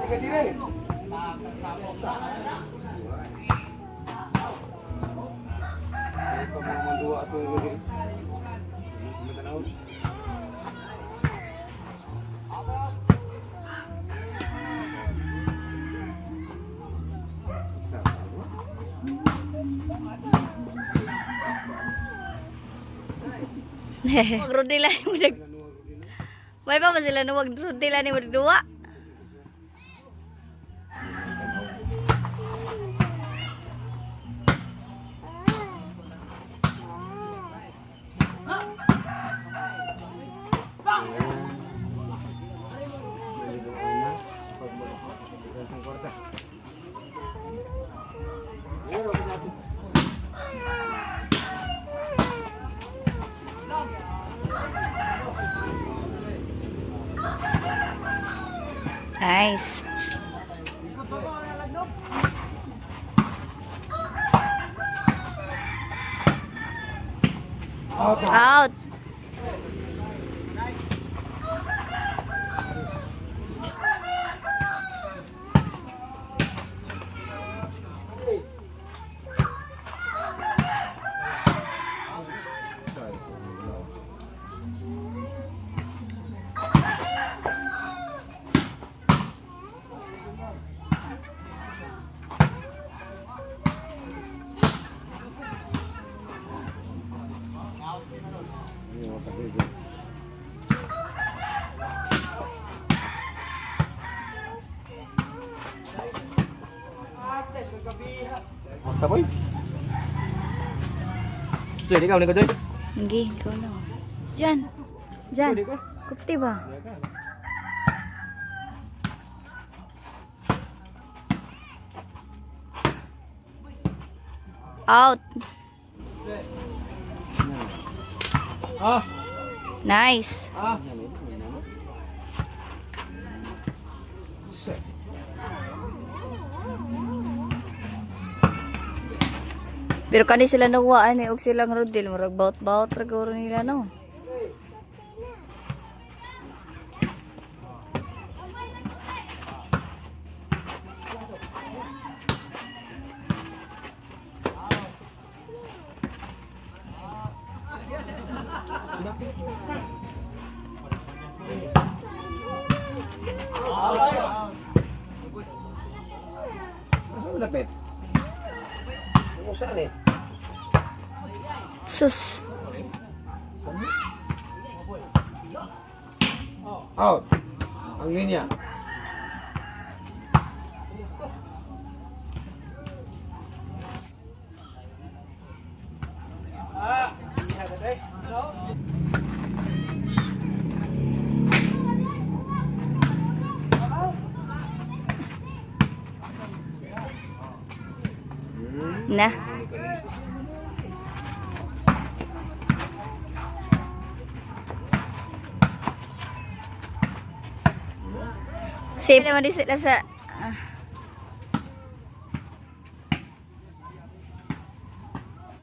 Wag rodila ni mo nag. May pa ba sila no wag rodila ni mo duwa? Nice. Out. Basta, boy. Joy, ikaw ni ko, Joy. Hindi, ikaw lang. Diyan. Diyan. Kupti ba? Out. Ah. Nice. Ah. Pero kani sila nakuhaan eh, og silang rodil, murag baut-baut ra guro nila, no. Asa mo lapit? Ano saan eh? Sus. Out. Ang linya. Na. Sila man di sila sa ah.